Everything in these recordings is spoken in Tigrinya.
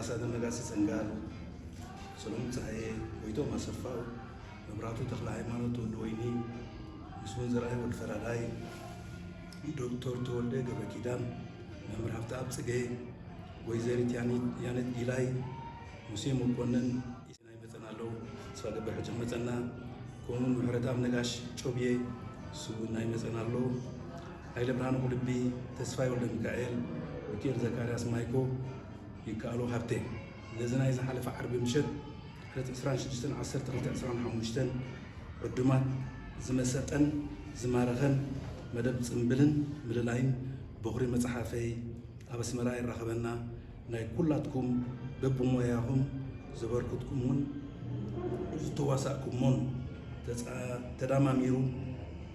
ኣምባሳደር ነጋሲ ሰንጋል፣ ሰሎሙን ጸሃየ፣ ጎይቶም ኣሰፋው፣ መብራቱ ተኽለ ሃይማኖት፣ ወዲ ወይኒ፣ ምስጉን ዘርኣይ፣ ወዲ ፈራዳይ፣ ዶክተር ተወልደ ገብረ ኪዳን፣ መምህር ሃብተኣብ ጽጌ፣ ወይዘሪት ያኒ-፣ ያኔት ጊላይ፣ ሙሴ መኮንን፣ ናይ መጸና ኣለዉ። ተስፋ ገብር ሕጂ መጸና። ከምኡ ምሕረትኣብ ነጋሽ ጮብየ፣ እሱ እውን ናይ መጸና ኣለዉ። ሃይለ ብርሃነ ቁልቢ፣ ተስፋይ ወልደ ሚካኤል፣ ሚካኤል ዘካርያስ ማይኮ፣ ይከኣሎ ሃብተ። ነዚ ናይ ዝሓለፈ ዓርቢ ምሸት ዕለት ዕስራን ሽዱሽተን ዓሰርተ ክልተ ዕስራን ሓሙሽተን ዕዱማት ዝመሰጠን ዝማረኸን መደብ ጽምብልን ምልላይን በኹሪ መጽሓፈይ ኣብ ኣስመራ የራኸበና። ናይ ኩላትኩም በብሞያኹም ዘበርክትኩምዎን ዝተዋሳእኩሞን ተጻ-፣ ተዳማሚሩ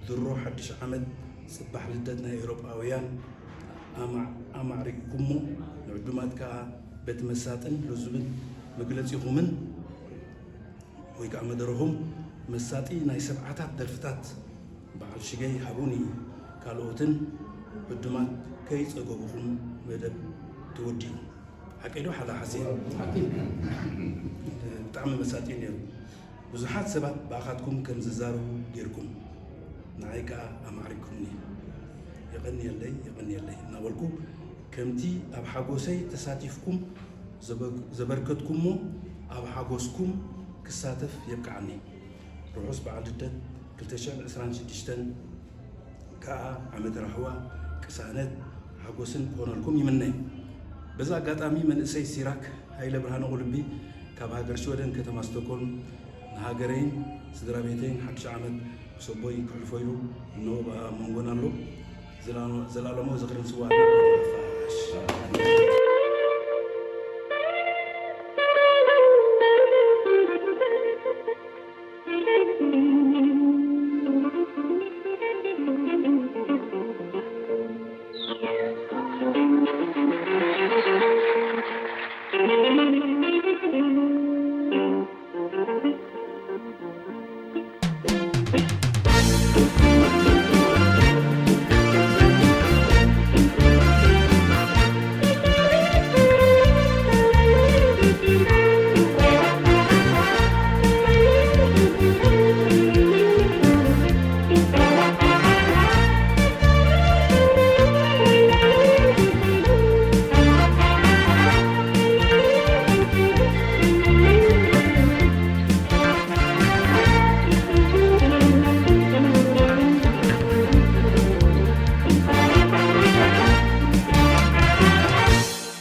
ድሮ ሓድሽ ዓመት ጽባሕ ልደት ናይ ኤውሮጳውያን ኣማ-፣ ኣማዕሪግኩሞ፣ ንዕዱማት ከኣ በቲ መሳጥን ልዙብን መግለጺኹምን ወይ ከኣ መደረኹም መሳጢ ናይ ሰብዓታት ደርፍታት በዓል ሽገይ ሃቡኒ ካልኦትን ዕዱማት ከይጸገቡኹም መደብ ተወዲኡ። ሓቀይ ዶ ሓላ ሓሴ? ሓቂ። ብጣዕሚ መሳጢ ነይሩ። ብዙሓት ሰባት ብኣኻትኩም ከም ዝዛረቡ ጌርኩም፣ ንዓይ ከኣ ኣማዕሪግኩምኒ። የቐንየለይ፣ የቐንየለይ እናበልኩ፣ ከምቲ ኣብ ሓጎሰይ ተሳቲፍኩም ዘበ-፣ ዘበርከትኩሞ፣ ኣብ ሓጎስኩም ክሳተፍ የብቅዓኒ። ርሑስ በዓል ልደት ክልተ ሽሕን ዕስራን ሽዱሽተን ከኣ ዓመት ራህዋ፣ ቅሳነት፣ ሓጎስን ክኾነልኩም ይምነ። በዚ ኣጋጣሚ መንእሰይ ሲራክ ሃይለ ብርሃነ ቁልቢ ካብ ሃገር ሽወደን ከተማ ስቶኮልም ንሃገረይን ስድራ ቤተይን ሓድሽ ዓመት ምስ ኣቦይ ከሕልፎ ኢሉ እነሆ ኣብ መንጎና ኣሎ። ዘላ-፣ ዘላለማዊ ዝኽርን ስውኣትን ንሓፋሽ።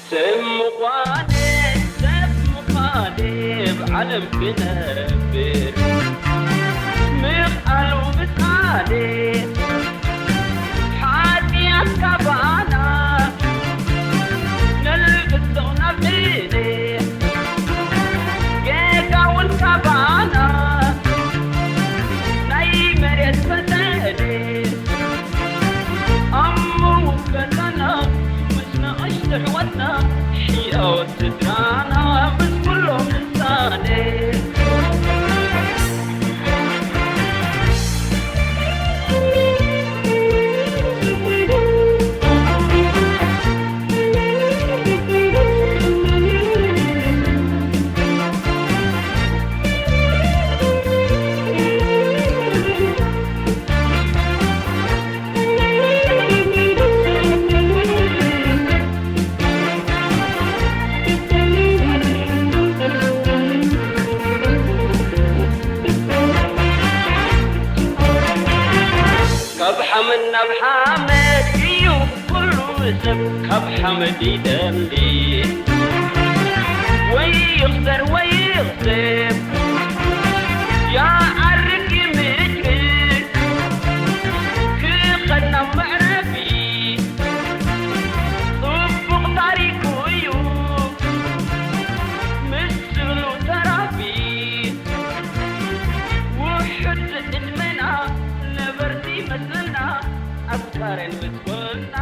ሰብ ምዃነ፣ ሰብ ምዃነ፣ ብዓለም ክነብር ምኽኣሉ ምሳሌ፣ ሓጢኣት ካባና ነልብሶ ናብ ምድሪ፣ ጌጋ እውን ካባና ናይ መሬት ፈተነ። ኣሞ ውከላና ምስ ንእሽቶ ኣሕዋትና፣ ሕያዎት ስድራና ምስ ኩሎም ልሳነ። ካብ ሓመድ ናብ ሓመድ እዩ ኩሉ ሰብ፣ ካብ ሓመድ ይደሊ። ወይ ይኽሰር ወይ ይኽሰብ፣ ይዓርግ ይምዕብል፣ ክኸድ ናብ መዕረፊ። ጽቡቕ ታሪኹ እዩ ምስ ዝብሉ ተራፊ። ውሑድ ዕድመና ነበርቲ መስለና፣ ኣፍቃርን ምስ ኮና